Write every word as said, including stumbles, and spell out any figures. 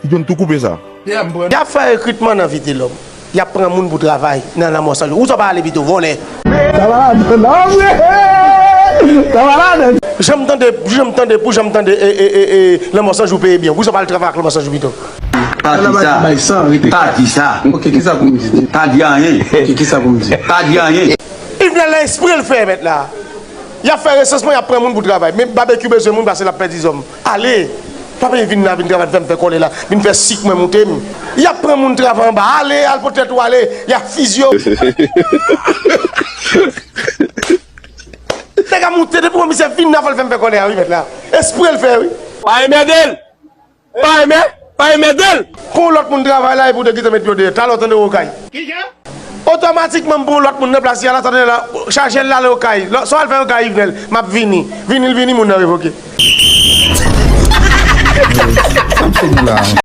Li jwenn tou koupe sa. Y ap fè rekritman nan Vitelòm. Y ap pran moun pou travay nan Lanmò San Jou. Ou sa pa ale pito, vòlè. Janm tande, janm tande, pou janm tande e, e, e, e, Lanmò San Jou peye byen. Ou sa pa al travay ak Lanmò San Jou pito. Pa di sa. Pa di sa. Ok, kisa pou m di? Pa di anyen. Ok, kisa pou m di? Pa di anyen. Yvenel la espre l fè mèt la. Y ap fè resansman, y ap pran moun pou travay. Men Babekyou bezwen moun pase l ap pèdi zòm. Ale. Pa bezwen vin la, vin travay, fè m fè kòlè la. Vin fè sik mwen moute m. Y ap pran moun travay anba. Ale, al pote tèt ou ale. Y ap fizye w. Nèg a moute depi komisè vin la, fò l fè m fè kòlè a, wi, mèt la. Espre l fè, wi. Pa enmède l! Pa enmè, pa enmède l! Pou yon lòt moun travay la, epi w te gentan met pye w deyò. Talè w tande w okay. Otomatikman, m pran yon lòt moun nan plas li a la, tande la, chaje l ale okay. Lò, sa w al fè okay, Yvenel, m ap vini. Vini, l vini, moun nan revoke.